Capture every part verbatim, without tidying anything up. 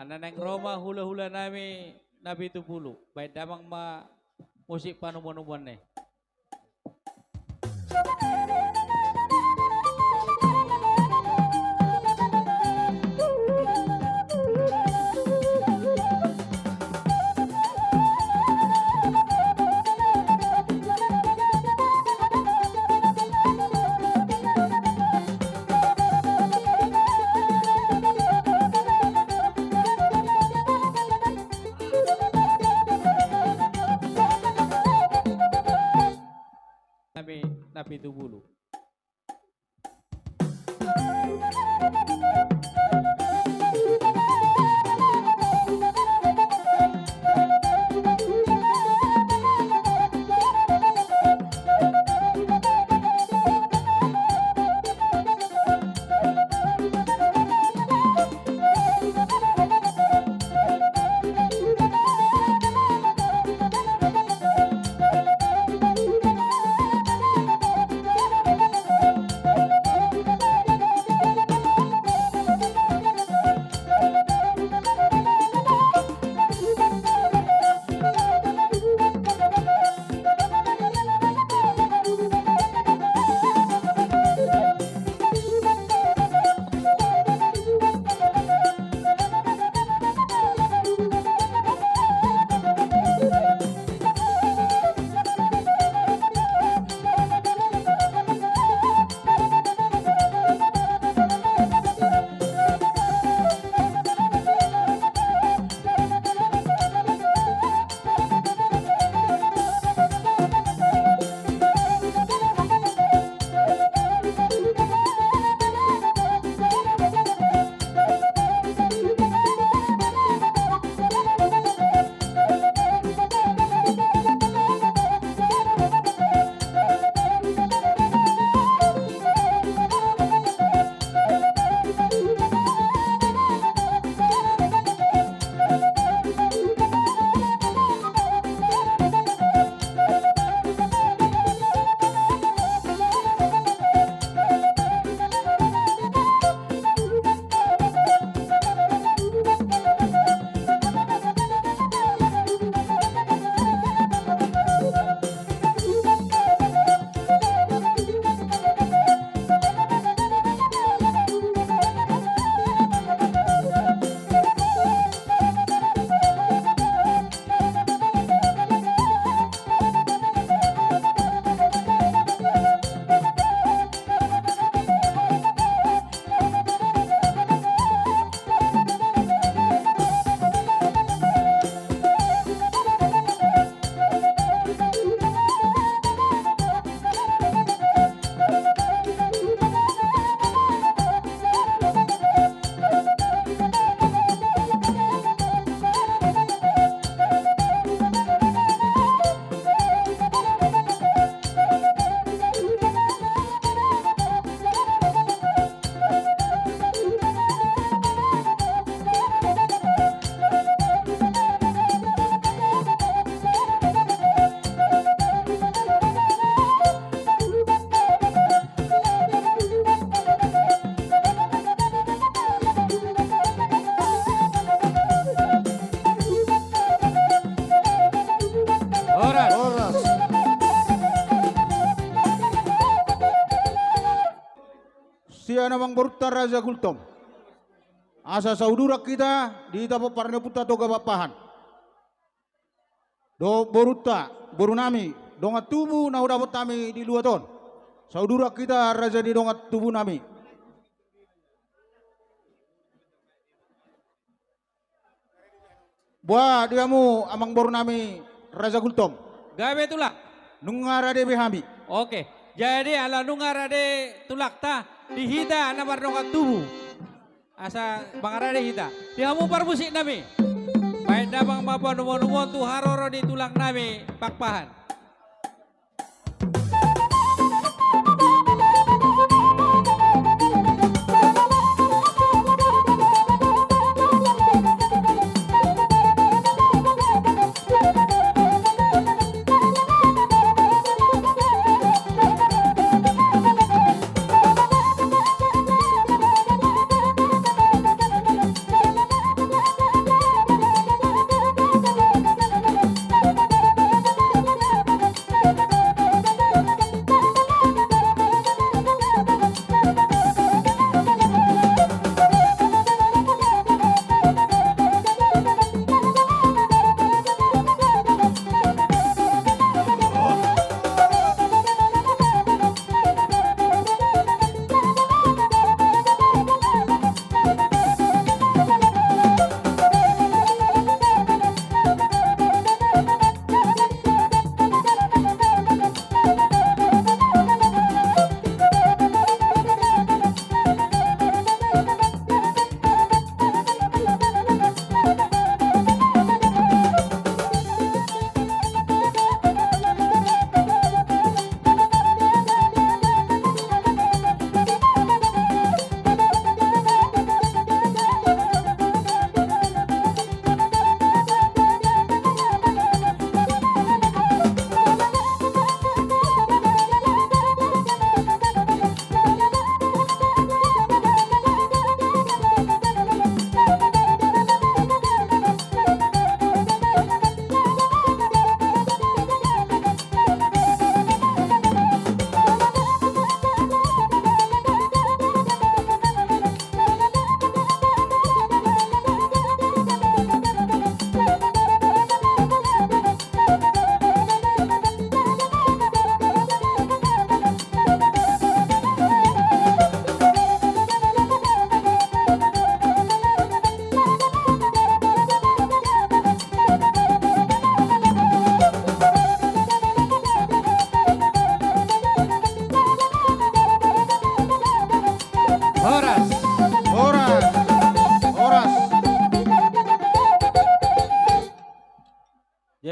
Na naeng ro ma hulahula nami na pitu pulu. Baen damang ma musik panomuan-omuanna i. Nami na pitu pulu. Horas. Horas. Sian amangborunta Raja Gultom. Asa sauduran hita di hita parniompunta Toga Pakpahan. Dohot borunta, borunami, dongan tubu na hudapot hami di luat on. Sauduran hita raja ni dongan tubunami. Boha di hamu amangborunami Raja Gultom? Gabe tulang. Nunga rade be hami. Oke. Jadi ala nunga rade tulangta, di hita na mardongan tubu. Asa mangarade hita. Di hamu parmusiknami. Baen damang ma panomuan-omuan tu haroro ni tulangnami Pakpahan.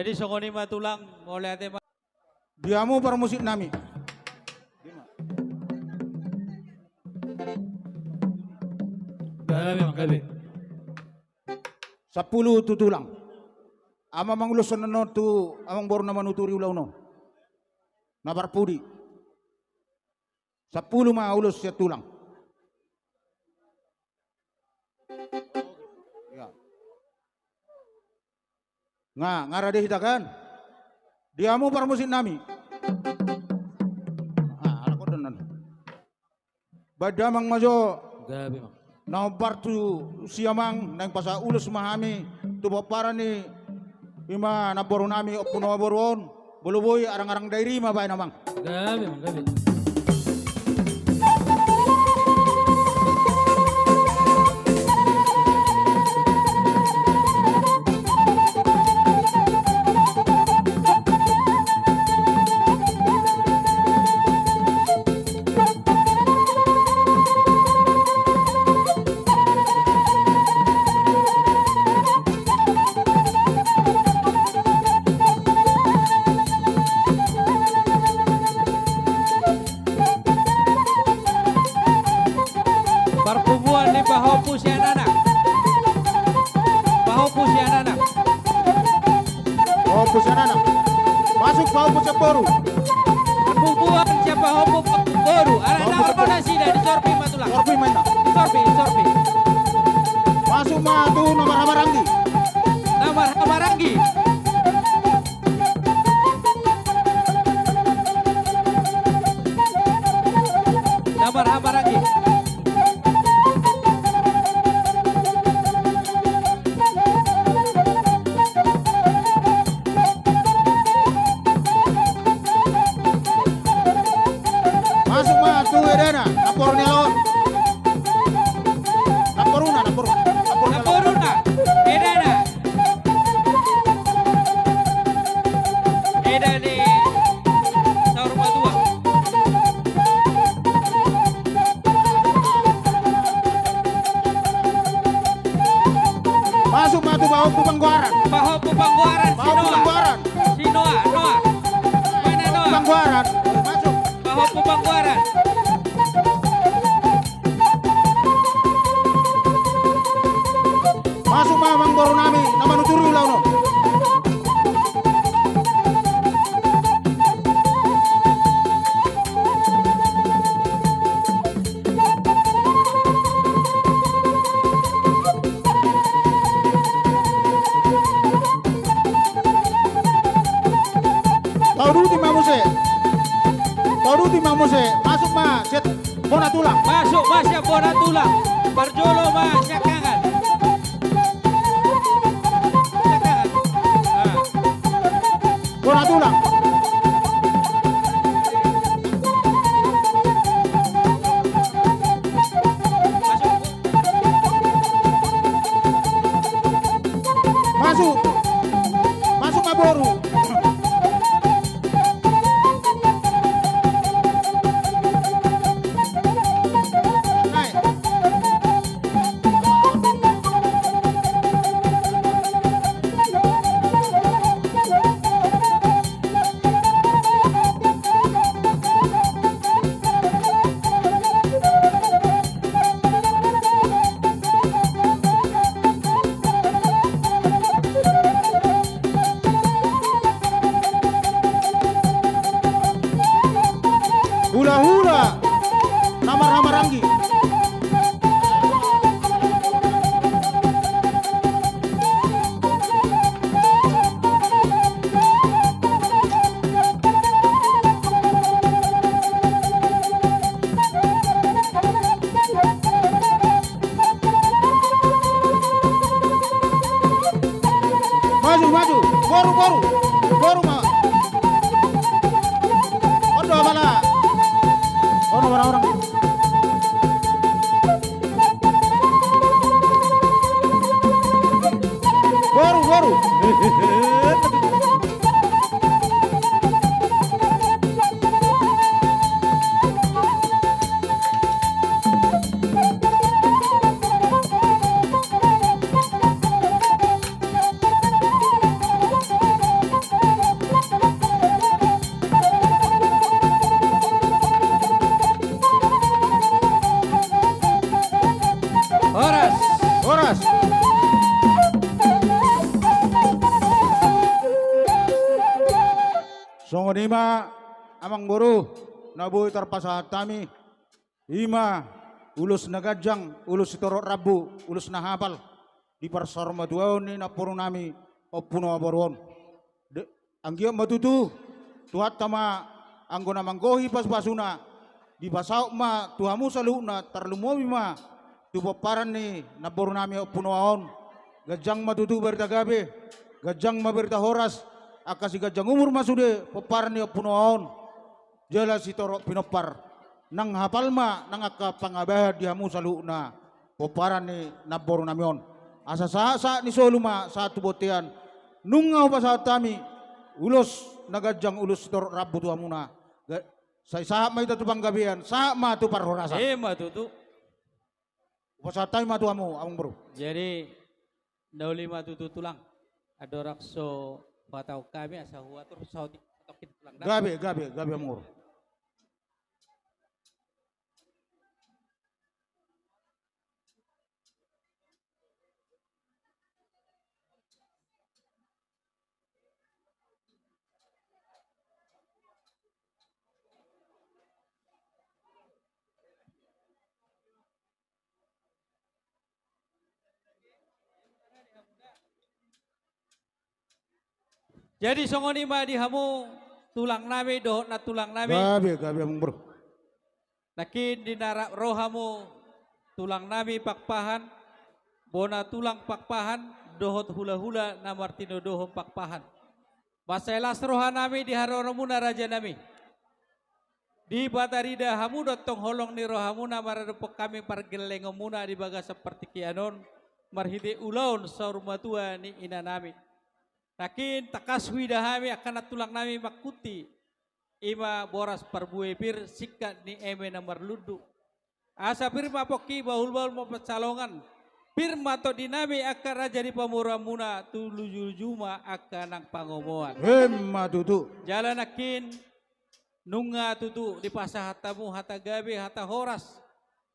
Jadi songon i ma tulang, mauliate ma. Di hamu parmusik nami. Gabe, Amang, gabe. Sampulu tu tulang. Amang, ulos songon on tu amangboru na manuturi ulaon on. Na parpudi. Sampulu ma ulos sian tulang. Ya. Nga, nga rade hita kan? Di hamu parmusik nami. Ah, ala kodon nan. Baen damang ma jo. Gabe, Amang. Na hombar tu si amang, naeng pasahat ulos ma hami tu pomparan ni i ma namboru nami, Ompu Naboru on. Molo boi, arang-arang dairi ma baen, Amang. Gabe, Amang, gabe. Parhobas ni pahompu sian anak. Pahompu sian anak. Pahompu sian anak. Masuk pahompu sian boru. Parhobas sian pahompu boru. Ala na ro nasida, disorpi ma tulang. Sorpi ma inna. Disorpi, disorpi. Masuk ma tu na marhahamaranggi. Na marhahamaranggi. Na marhahamaranggi. Masuk ma tu edana, namboru ni alo on. Namboruna, namboru, namboru ni alo on. Namboruna, edana. Eda ni saur matua. Masuk ma tu pahompu panggoaran. Pahompu panggoaran, pahompu panggoaran. Si Noah, Noah. Mana Noah? Panggoaran. Masuk. Pahompu panggoaran. Masuk ma amangboru nami na manuturi ulaon on. Tauduti ma muse. Tauduti ma muse. Masuk ma sian bona tulang. Masuk ma sian bona tulang. Parjolo ma siangkangan. Siangkangan. Ah. Bona tulang. Masuk. Masuk. Masuk ma boru. Naik. Hulahula na marhahamaranggi. Maju, maju. Boru, boru. Boru ma. Ondo bala. Ono orang-orang. Boru, boru. Songon i ma, amangboru, na boi tarpasahat hami, i ma ulos na ganjang, ulos sitorop rambu, ulos na hapal di parsaurmatuaon ni namborunami Ompu Noah boru on. De-, anggiat ma tutu, Tuhanta ma anggo na manggohi pasupasuna, dipasaut ma tu hamu saluhutna, tarlumobi ma tu pomparan ni namborunami Ompu Noah on. Ganjang ma tutu barita gabe, ganjang ma barita horas, angka siganjang umur ma sude pomparan ni Ompu Noah on. Jala sitorop pinompar, nang hapal ma nang angka pangabahan di hamu saluhutna pomparan ni namborunami on. Asa sahatsahat ni solu ma sahat tu bontean, nunga hupasahat hami ulos na ganjang, ulos sitorop rambu tu hamuna. Ga-, sai sahat ma hita tu panggabean, sahat ma tu parhorasan. Ima tutu. Hupasahat hami ma tu hamu, amangboru. Jadi, na uli ma tutu, Tulang. Andorang so huhatahon hami, asa huatur saotik hatongkin, Tulang, da. Gabe, gabe, gabe, amangboru. Jadi songon i ma di hamu tulangnami dohot nantulangnami. Gabe, gabe, amangboru. Nangkin di na rap ro hamu tulangnami Pakpahan, bona tulang Pakpahan, dohot hulahula na martinodohon Pakpahan. Mansai las rohanami di haroromuna, rajanami. Dipatarida hamu do antong holong ni rohamuna maradophon hami pargellengonmuna di bagasan partingkian on, marhite ulaon saur matua ni inanami. Nangkin tangkas huida hami angka nantulangnami mangkunti, i ma boras parbue pir, singkat ni eme na marlundu. Asa pir ma pongki, bahulbahul ma pansalongan. Pir ma tondinami angka raja ni pamoruonmuna, tu lujuluju ma angka nang pangomoan. Ima tutu. Jala nangkin nunga tutu dipasahat hamu hata gabe, hata horas,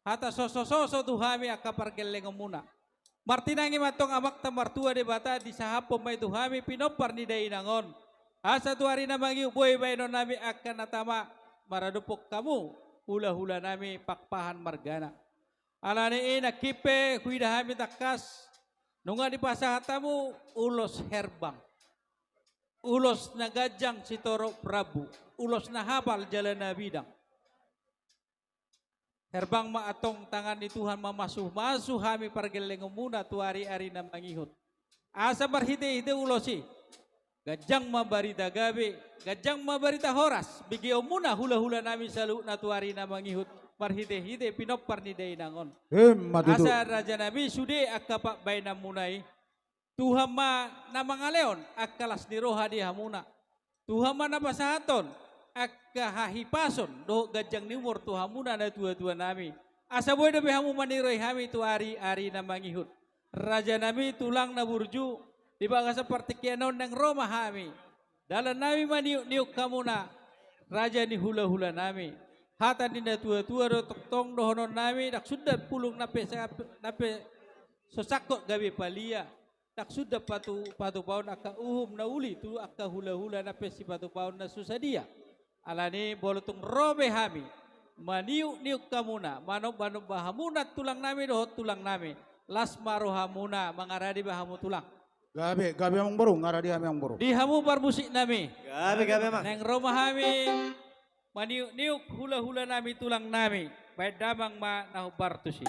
hata sosososo tu hami angka pargellengonmuna. Martinangi ma antong Amanta Martua Debata, disahaphon ma i tu hami pinompar ni dainang on. Asa tu ari na mangihut boi baenonnami angka na tama maradophon hamu hulahulanami Pakpahan margana. Alani i nangkin pe huida hami tangkas, nunga dipasahat hamu ulos herbang. Ulos na ganjang sitorop rambu, ulos na hapal jala na bidang. Herbang ma antong, tangan ni Tuhan mamasumasu hami pargellengonmuna tu ariari na mangihut. Asa marhitehite ulos i, ganjang ma barita gabe, ganjang ma barita horas begeonmuna hulahulanami saluhutna tu ari na mangihut, marhitehite pinompar ni dainang on. Ima tutu. Asa rajanami, sude angka pambaenanmuna i, Tuhan ma na mangalehon angka las ni roha di hamuna. Tuhan ma na pasahathon angka hahipason dohot ganjang ni umur tu hamuna natuatuanami. Asa boi dope hamu maniroi hami tu ariari na mangihut. Rajanami, tulang na burju, di bagasan partingkian on naeng ro ma hami. Dalannami maniukniuk hamuna, raja ni hulahulanami. Hata ni natuatua do tongtong dohononnami, ndang sundat pulung na pe sa-, na pe so sangkot gabe palia. Ndang sundat patu-, patupaon angka uhum na uli tu angka hulahula na pe sipatupaon na so sadia. Alani molo tung ro be hami maniukniuk hamuna, manombanomba hamuna tulangnami dohot tulangnami, las ma rohamuna, mangaradi ma hamu, Tulang. Gabe, gabe, amangboru, ngaradi hami, amangboru. Di hamu parmusiknami. Gabe, gabe, amang. Naeng ro ma hami maniukniuk hulahulanami tulangnami, baen damang ma na hombar tusi.